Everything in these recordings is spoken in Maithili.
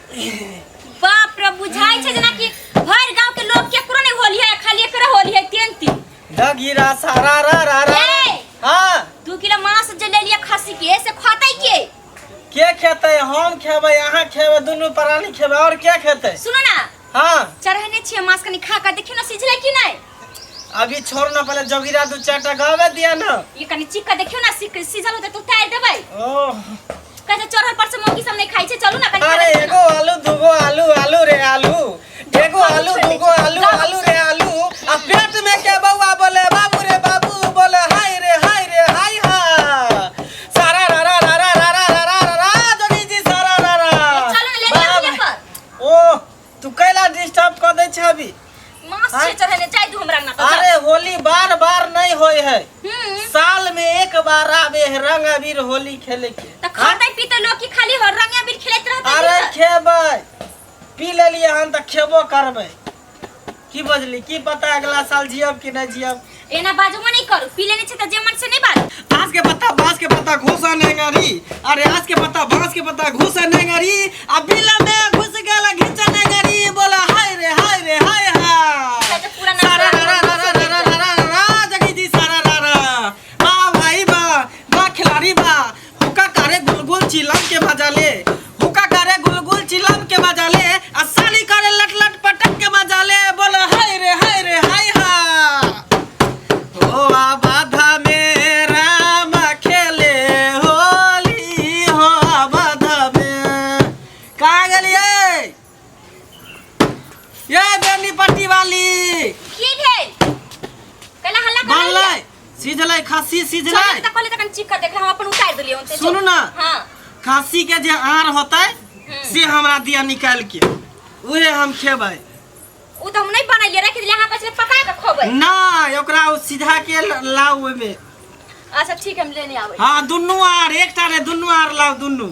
बाप रे, बुझाइ छै जेना कि भरि गांव के लोग केकरो नहीं होली है, खाली एकरे होली है। तीन तीन जगीरा सारा रा रा रा। ए! हाँ। 2 किलो मांस जे ले लिया खस्सी के, से खतै के? के खेतै? हम खेबै, अहाँ खेबै, दुनू प्राणी खेबै, और के खेतै? सुनो ना। हाँ। चढ़ेने छियै मांस, कनि खा कऽ देखियौ ने, सिझलै कि नहि। अभी छोड़ ना, पहले जगीरा दू चार टा गावे दिया ना। ये कनि चीख कऽ देखियौ ना, सिझल होतै तऽ उतारि देबै। ओह। कहै छै चढ़ल पर से मौगी सब नहि खाइ छै। चलू ना कनि खा अरे, देखियौ एगो आलू, दूगो आलू, आलू रे आलू, एगो आलू, दूगो आलू, आलू रे आलू, आ पेट में के बउआ बोले बाबू रे बाबू, बोले हाय रे हाय रे हाय हा, सारा रा रा रा रा रा रा रा रा रा, जोगी जी सारा रा रा। ना। चलू ना, ले बाप लिअ रे। पर। ओ, तू कैला डिस्टर्ब कर दै छै अभी? मांस छै चढ़ेने, जाय दू हमरा ना। अरे, होली बार बार नहीं होय है। हम्म। साल में एक बार आवे है रंग अबीर होली खेले के। तऽ खाते पीते लोग की खाली हो रंग अबीर खेलैत रहतै? अरे, भीतर? खेबै, पी लेलियै हन तऽ खेबो करबै। की बजली? की पता अगला साल जियब कि नहीं जियब। एना बाजबो नहीं करू, पी लेने छै तऽ जे मन से नहीं बाजू। आस के पत्ता बांस के पत्ता घुसा नेंगरी, अरे आस के पत्ता बांस के पत्ता घुसा नेंगरी, आ बिल में घुस गेल घिच नेंगरी, बोला हाय रे हाय रे हाय हा। कहै छै पूरा नाम। सारा रा रा रा रा रा रा रा रा, जगी जी सारा रा रा, बा भाई बा, बा खिलाड़ी बा, हुक्का करे गुलगुल चिलम के मजा ले, हुक्का करे गुलगुल चिलम के मजा ले, आ साली करे लट लट पटक के मजा ले, बोला हाय रे हाय रे हाय हा। हो बाधा में राम खेले होली, हो बाधा में। कहाँ गेलियै ये बेनीपट्टी वाली? की भेल? कैला हल्ला कर? बनलै, सिझलै खस्सी, सिझलै? तऽ कहली तऽ कनि चीख कऽ देख, हम अपन उतारि देलियै ओते। सुनू ना। हाँ। खांसी के जे आर होतै से हमरा दिया निकालि के, उहे हम खेबै। उ तऽ हम नहि बनेलियै, राखि देलियै। अहाँ कहै छलियै पका कऽ खोबै। नहि, ओकरा ओ सिझा के लाउ ओहिमे। अच्छा ठीक है, हम लेने आबै। हाँ, दुनू आर, एकटा रे, दुनू आर लाउ, दुनू।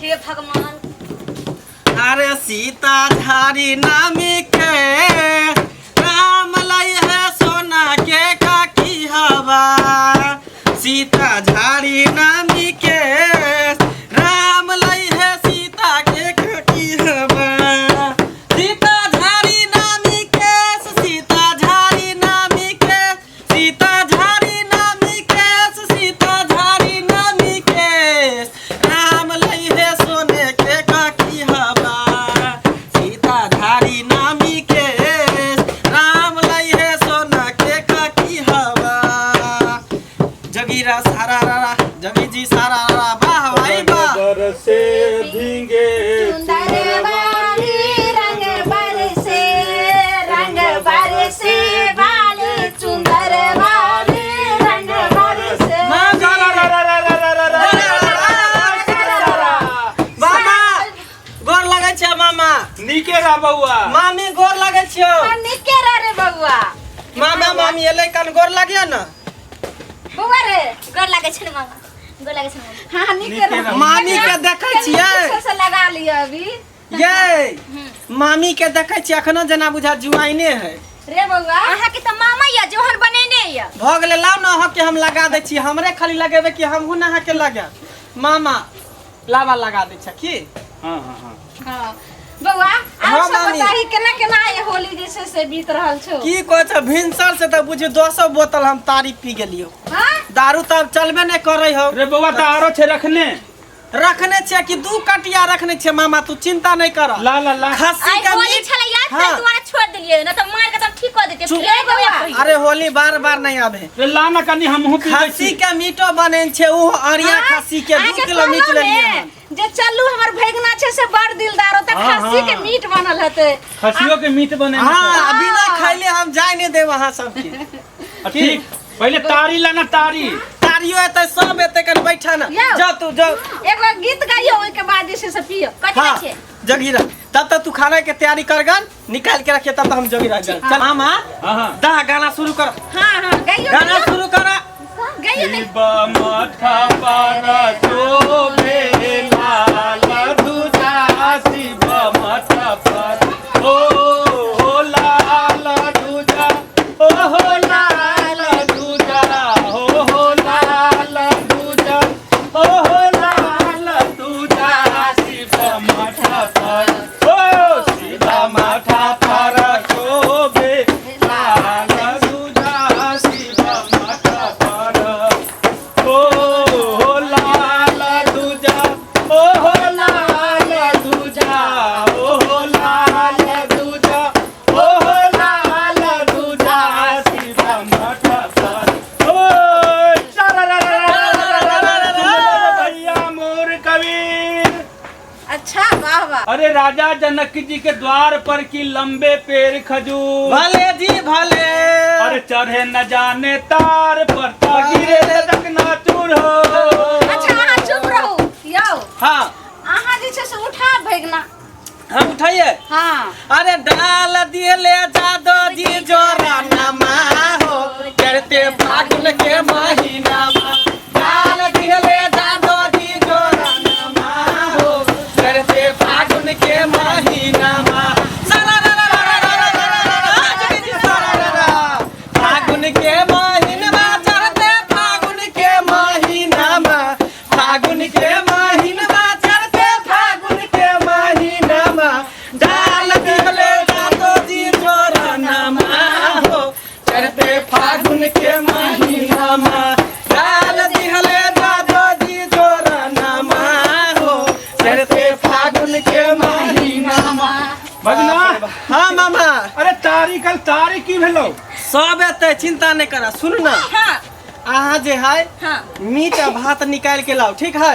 हे भगवान! अरे, सीता झारी नामी के राम लई है सोना के काकी हवा, सीता झारी नामी के राम लई है सीता के काकी हवा, सीता झारी नामी के, सीता झारी नामी के, सीता झारी नामी के, सीता झारी नामी के राम लई है सोने के काकी हवा, सीता झारी नामी के राम लई है सोना के काकी हवा, जगीरा सारा रा रा, जगी जी सारा रा, वाह भाई वाह। बरसे भींगे चुंदर वाली रंग बरसे, रंग बरसे वाले, चुंदर वाली रंग बरसे। रा रा रा रा रा रा रा रा रा। मामा, गोर लगै छै मामा। नीके रह बौआ। मामी, गोर लगै छियौ। निके रह रे बउआ। मामा, मामी एलै कन, गोर लागियो ने। बउआ रे। गोर लागै छै ने मामा, गोर लागै छै मामा। हाँ, निके रह। मामी के देखै छियै? पीछे से लगा लियो अभी। ये मामी के देखै छियै, अखनो जेना बुझा जुआइने है। रे बउआ। अहाँके तऽ मामा यऽ, जोहन बनेने यऽ। भऽ गेलै, लाउ ने, अहाँके हम लगा दै छी। हमरे खाली लगेबै कि हमहूँ ने अहाँके लगायब? मामा, लाबा लगा दै छै की? हाँ हाँ हाँ। हाँ बउआ, हाँ, आर सब मामी। बताही, केना केना ये होली जे छै से बीत रहल छौ? की कहै छै, भिनसर से तऽ बुझियौ 10 बोतल हम तारी पी गेलियौ। हाँ। दारू तऽ आब चलबे नहि करै हौ। रे बौआ, तऽ आरो छै रखने? रखने छियै कि दू कटिया रखने छियै मामा, तू चिंता नहीं कर। ला ला ला। खस्सी आइ के होली मीट छलै यार, हाँ। ताहि दुआरे छोड़ देलियै, न तऽ मार के तब ठीक कऽ देतियै। चुप। फेर बौआ। अरे, होली बार बार नहीं आवे। रे, ला ना कनी, हमहूँ पी लै खस्सी छी। के मीटो बनेन छै, ओ अरिया खस्सी के 2 अहाँके किलो मीट कहलहुँ लेलियै ने, हन। जे चलू, हमर भैगना छै से बड़ दिलदार, ओतऽ हाँ, खस्सी के हाँ। मीट बनल हेतै। खसियो के मीट बने? हाँ, बिना खैले हम जाय नहीं देब अहाँ सबके। ठीक, पहिले तारी लाना, तारी। तारियो एतै, सब एतै, कनि बैठा ना। यौ। जा तू जा। एगो गीत गाइयो, ओहिके बाद जे छै से पियो। कथी हाँ। छै? जगीरा, तब तक तू खाना के तैयारी कर गन, निकाल के रखिए, तब तक हम जगीरा चल। चल मामा। हाँ हाँ। दा, गाना शुरू कर। हाँ हाँ, गाइयो। गाना शुरू कर। गाइयो ने। शिव माथा पर शोभे लाल ध्वजा, शिव माथा पर ओ हो लाल ध्वजा, ओ हो लाल ध्वजा, हो हो लाल ध्वजा, ओ हो लाल ध्वजा, शिव माथा पर वाह वाह। अरे राजा जनक जी के द्वार पर की लंबे पेड़ खजूर, भले जी भले। अरे चढ़े न जाने तार पर ता गिरे लटकना चूर हो। अच्छा अहाँ चुप रहू यौ। हाँ। अहाँ जे छै से उठा भगना। हम उठाइए? हाँ। अरे डाल दिए ले जादो जी जोरा नमा हो करते फागुन के महीना मा। डाल दिए ले जादो जी जोरा नमा हो करते फागुन के महीना मा। सारा रा रा रा रा रा रा रा रा रा, जगी जी सारा रा रा। फागुन के महीना मा चढ़ते फागुन के महीना मा। फागुन के महीना मा चढ़ते फागुन के महीना मा। डाल दिहले जादो जी जोरा नमा हो चढ़ते फागुन के महीना मा। डाल दिहले जादो जी जोरा नमा हो चढ़ते फागुन के महीना मा। भगना। हाँ मामा। अरे तारी कल तारी की भेलो? सब एते चिंता नहीं करा, सुन ना। हाँ। अहाँ जे है हाँ। मीट आ भात निकाल के लाओ, ठीक है?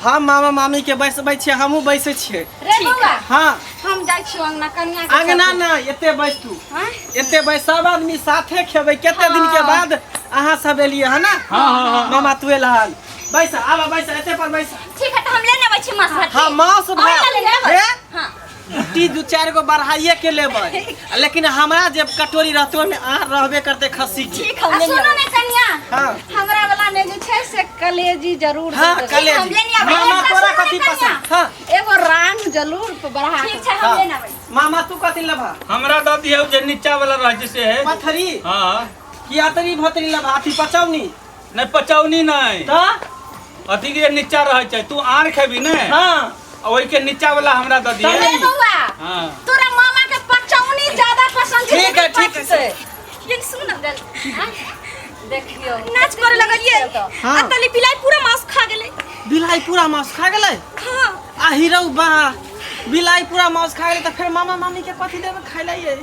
हम मामा मामी के बैसबै छियै, हमहूँ बैसै छियै। रे बौआ। हाँ। हम जाइ छियौ अंगना कनिया के अंगना साथे। ना एते बैस तू। हाँ? एते बैस, सब आदमी साथे खेबै। कते दिन के हाँ। बाद अहाँ सब एलियै है ना? हाँ, हाँ, हाँ। मामा तू एलहन, बैस आब बैस एते पर बैस। ठीक है तो हम लेने आबै छी माछ भात। हाँ मांस और भात। ना लेने आबै? हे? हाँ। कुट्टी दू चारि गो बढ़ाइए के लेबै, लेकिन हमरा जे कटोरी रहतै ओहिमे आर रहबे करतै खस्सी के। ठीक हम आ लेने सुनो आबै। ने कनिया। हाँ। हमरा वाला में जे छै से कलेजी जरूर हाँ, दे देबै। कलेजी। हम लेने आबै। मामा एकटा तोरा सुनो ने कथी कनिया, पसंद? हाँ। एगो रांग जरूर बढ़ा ठीक के। छै हम हाँ। लेने आबै। मामा तू कथी लेबा? हमरा दऽ दियौ जे नीचा वाला रहै छै से है। पथरी? हाँ। कि अतरी भतरी लेबा? अथी पचौनी? नहीं पचौनी नहीं। तऽ? अथी के नीचा रहै छै, तू आर खेबी ने? हाँ। ओहि के नीचा वाला हमरा दऽ दियौ। रे बौआ। हाँ। तोरा मामा के पचौनी ज्यादा पसंद छै। ठीक है, ठीक है। लेकिन सुन ना। देखियौ नाच करे लगलियै। हाँ। आ तली बिलाई पूरा मांस खा गेलै। बिलाई पूरा मांस खा गेलै? हाँ। आ हीरो बा बिलाई पूरा मांस खा गेलै तऽ फेर मामा मामी के कथी देबै खाइ लए यै?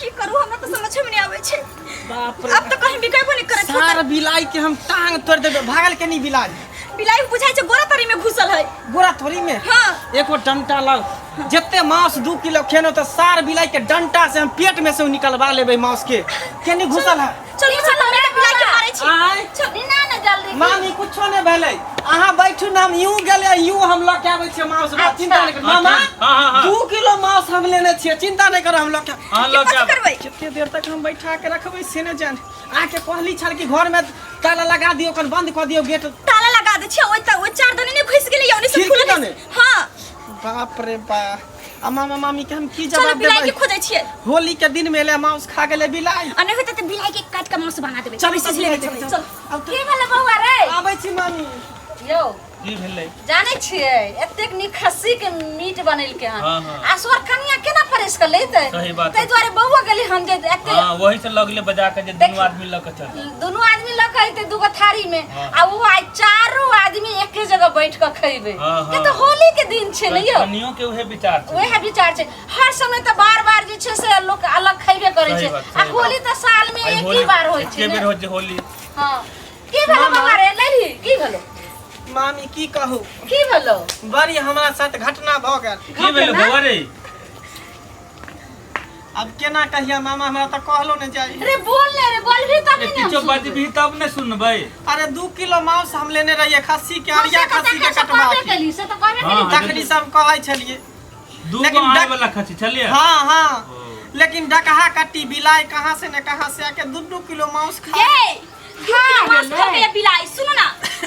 की करू हमरा तऽ समझ में नहीं आबै छै। बाप रे। अब तऽ कहीं बिकेबो नहीं करत। सार बिलाई के हम टांग तोड़ देबै। भागल के नहीं बिलाई? बिलाई बुझाइ छै गोरा तरी में घुसल है। गोरा थोड़ी में? हाँ। एको डंटा लाओ, जते मांस 2 किलो खेनो तऽ सार बिलाई के डंटा से हम पेट में से निकलवा लेबै मांस के। केनी घुसल है? चल चल हम के बिलाई के मारै छी। आय। चल ना ना जल्दी। मामी कुछो नहीं भेलै, अहाँ बैठू ना, हम यूं गेलै यूं हम लऽ के आबै छियै मांस भात, चिंता नहीं करू मामा। हाँ, हाँ, हाँ। 2 किलो मांस हम लेने छियै, चिंता नहीं करू, हम लऽ के। हाँ, लऽ के कथी आबै। करबै? कते देर तक हम बैठा के रखबै से नहि जान। अहाँके कहली छल कि घर में ताला लगा दियौ, कन बंद कऽ दियौ गेट। ताला लगा दै छियै, ओइ तऽ ओइ चार दने नहि घुसि गेलै, ओने से खिड़की खुलल दने? हाँ। बाप रे बा, आ मामा मामी के हम की चलो जवाब बिलाई के देबै? खोजै छियै। होली के दिन में एलै मांस खा गेलै बिलाई। आ नहि होतै तऽ बिलाई के काटि के मांस बना देबै। चलू सीझ लेबै। चलू, चल। आब की भेलै बौआ रे? आबै छी मामी। यौ की भेलै? जानै छियै एतेक नीक खस्सी के मीट बनेलकै हन। हाँ, हाँ। आ सोर कनिया केना परसि कऽ लेतै? सही बात। ताहि दुआरे बौआ गेली हम जे एते। हाँ, वही से लगले बजा के जे दुनू आदमी लऽ के चल। दुनू आदमी लऽ के अयतै दूगो थारी में। हाँ। आ ओ आइ चारू आदमी एके जगह बैठ कऽ खैबै। हाँ, हाँ। के तऽ होली के दिन छै ने यौ। कनियो के उहे विचार छै। वएह विचार छै। हर समय तऽ बार बार जे छै से लोक अलग खैबे करै सही छै। बात, आ सही बात। होली तऽ साल में आइ एक ही होली बार होइ छै एके ने। बेर होइ छै होली। हाँ। की भेलो बौआ रे लैली? की भेलो? मामी की कहू? की भेलो? बड़ी हमरा साथ घटना भऽ गेल। की भेलो बौआ रे? अब केना कहिया मामा, हमरा तऽ कहलो नहि जाइ। रे बोल ले रे, बोलबी तब ने हम किछो सुनबै। बजबी तब ने सुनबै। अरे 2 किलो मांस हम लेने रहियै खस्सी के, अरिया से तऽ खस्सी के तखन से कटवा कहबे के। केली, से तऽ कहबे हाँ, केली। तखनी सब कहै छलियै। दू गो लेकिन आय वाला खस्सी छलियै? हाँ हाँ, लेकिन डकहा कट्टी बिलाई कहाँ से ने कहाँ से आके 2 किलो मांस खा ये 2 किलो मांस गेलै। खा के बिलाई, सुनो ना,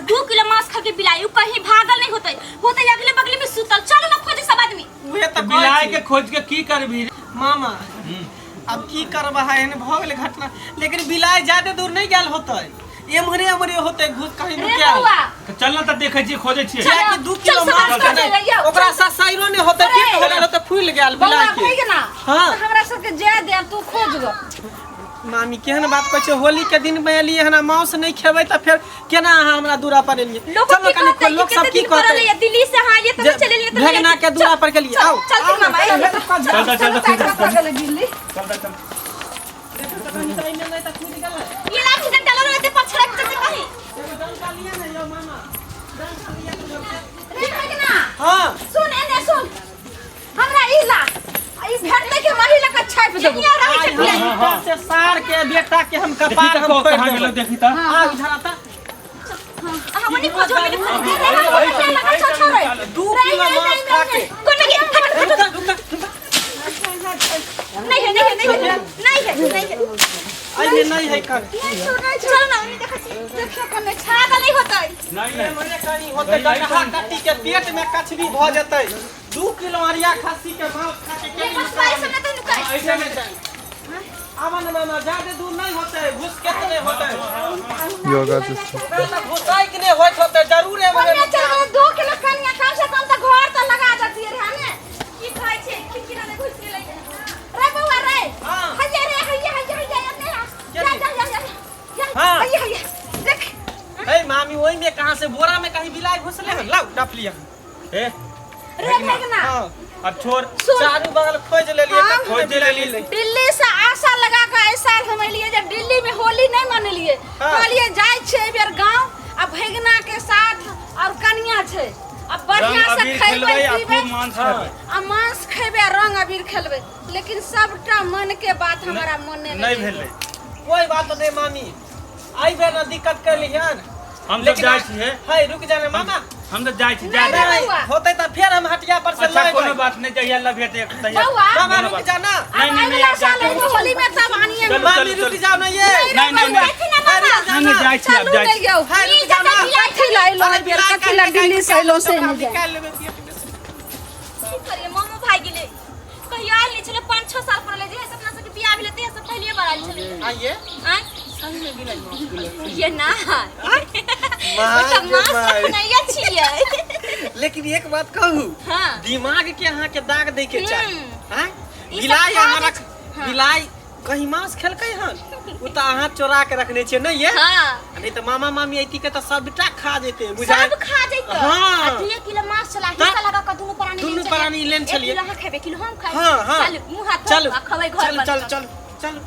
2 किलो मांस खा के बिलाई उ कहीं भागल नहीं होतै, होतै अगले बगले में सुतल। चलो ना खोजे सब आदमी। उहे तऽ बिलाई के खोज के की करबी मामा? अब की करबा है, एहन भऽ गेलै घटना। लेकिन बिलाई ज्यादा दूर नहीं गेल होतै, एम्हरे एम्हरे होतै घुस कहीं रे नुकायल। बौआ। तऽ चल ना तऽ देखै छियै, खोजै छियै। कियाकि 2 किलो चल, मांस सब खेतै, चल, चल, ओकरा ससाइरो नहि होतै, अरे। पेट हो गेल होतै, फूलि गेल बौआ बिलाई के। भइग ना। हाँ। तऽ हमरा सबके जाय दे, तू खोज गो। मामी केहन बात कहै छै, होली के दिन में एलियै हन, मांस नहि खेबै तऽ फेर केना अहाँ हमरा दूरा पर एलियै? लोक चलो की कनी कहतै? लोक सब कि की कते दिन पर कहतै? एलियै दिल्ली से, हाँ ये तऽ चलि एलियै तऽ भेगना के दूरा पर गेलियै। आउ चल फिर मामा, चल, चल। चल चल चल चल, चल, चल, दिल्ली। चल चल। ये लाठी डंडा लऽ लेतै पछड़ा के जैसे कहीं। रे भगना। हाँ। सुन एने सुन। भेटतै के महिला के छापि देबो। केनिया रहै छै बिलाई। हाँ, हाँ। से सार के बेटा के हम देखी कपार तऽ हम कहाँ फोड़ि गेलो देबै। देखी तऽ आ इधर आता। अहाँ ओनी खोजो, ओनी खोजो। रे, रे, रे, रे, रे, छौ, छौ, रे। 2 किलो मांस खा के। कोन में गेल? हट, हट, रुका, रुका, रुका। नहीं है, नहीं है, नहीं है, नहीं है, नहीं है। अइमे नहीं है कन। चलो ना, ओनी देखै छी। देखियो कने। छागल नहीं होतै। नहीं नहीं। मने कहीं होतै गड्ढा कट्टी के पेट में कछबी भऽ जेतै। 2 किलो अरिया खस्सी के मांस खा के ये केना बस बाई सब नहीं नुकाई। ऐसे नहीं जाए। आवन मामा, जादे दूर नहीं होतै, घुस के नहीं होतै। योगा सिस्टम। ना, घुसाई के नहीं होत होतै जरूर है मने। ओने चल गेलै 2 किलो कनिया, कम से कम तऽ घर तऽ लगा देतियै रे ने। की खाइ छै? खिड़की ना घुस गेलै। रे बौआ रे। हाँ। हैया रे, हैया हैया हैया, एने आ। जा जा जा जा जा। हाँ। हैया हैया, देख। ए मामी, ओहि में कहाँ से बोरा में कहीं बिलाई घुसले हन? लाउ डफलिया। ए। रे मेघना। हाँ। अब छोड़। सुन। चारू बगल खोज लेलिए। हाँ। कतौ खोज बिलाई लेलिए। मिललै। दिल्ली से आशा लगा के एहि साल हम एलियै जे दिल्ली में होली नहीं मनेलियै। हाँ। कहलियै जाइ छियै एहि बेर गाँव आ भैगना के साथ और कनिया छै आ बढ़िया रंग से अबीर खैबै खेलबै आ पीबै खूब मांस खेबै। आ मांस खैबै आ रंग अबीर खेलबै, लेकिन सबटा मन के बात हमारा मने नहीं भेलै। कोई बात नहीं मामी, आई बेर ना दिक्कत कर लिहन। हम सब जाइ छियै। है, रुक जाने मामा। हम तऽ जाइ छी, जा। नहीं, नहीं, बौआ। होतै तऽ फेर हम हटिया पर से अच्छा, लऽ कोनो एबै। बात नहीं, जहिया लभेतै तहिया। बौआ। मामा, कोनो रुक बात जा ना। नहीं, नहीं, अगिला नहीं, साल जा। एगो होली में तब आनिए। चलू, मामी, चलू, रुक चलू। जाओ ना ये। नहीं, नहीं, नहीं। नहीं, नहीं, नहीं, जाइ छी, आब जाइ छी। चलू नहीं यौ। है, रुक जाओ ना। कथी लए अइलो एहि बेर? कथी लए दिल्ली से अइलो से नहि जाय। निकाल लेबै पेट में से। की करिए, मामो भाई गेलै। कहियो आयल नहीं छलै, 5-6 साल पर जे से अपना सबके बियाह भेलै ते सब पहलिए बार आयल छलै। आइए। आँय? सही में बिलाई मांस खेलै। ये ना माय ओ तऽ गे मांस माय। रखनैये छियै। लेकिन एक बात कहू? हाँ। दिमाग के अहाँ के दाग दै के चाही। आँय? ई सब बिलाई खा अहाँ जाइ रख छै। हाँ। बिलाई कहीं मांस खेलकै हन? ओ तऽ अहाँ चोरा के रखने छियै नहीं ये? हाँ। नहीं तऽ मामा मामी ऐती के तऽ सबटा खा जेतै बुझाइ। सब खा जैतै। हाँ। आ 2 किलो मांस छला, हिस्सा लगा कऽ दुनू प्राणी दुनू लेने छलियै। प्राणी लेने एक छलियै। किलो अहाँ खेबै, किलो हम खाइ। हाँ हाँ चलू, मुँह हाथ चलू। धो आ खबै घर चलू। पर। चलू, चलू, चलू।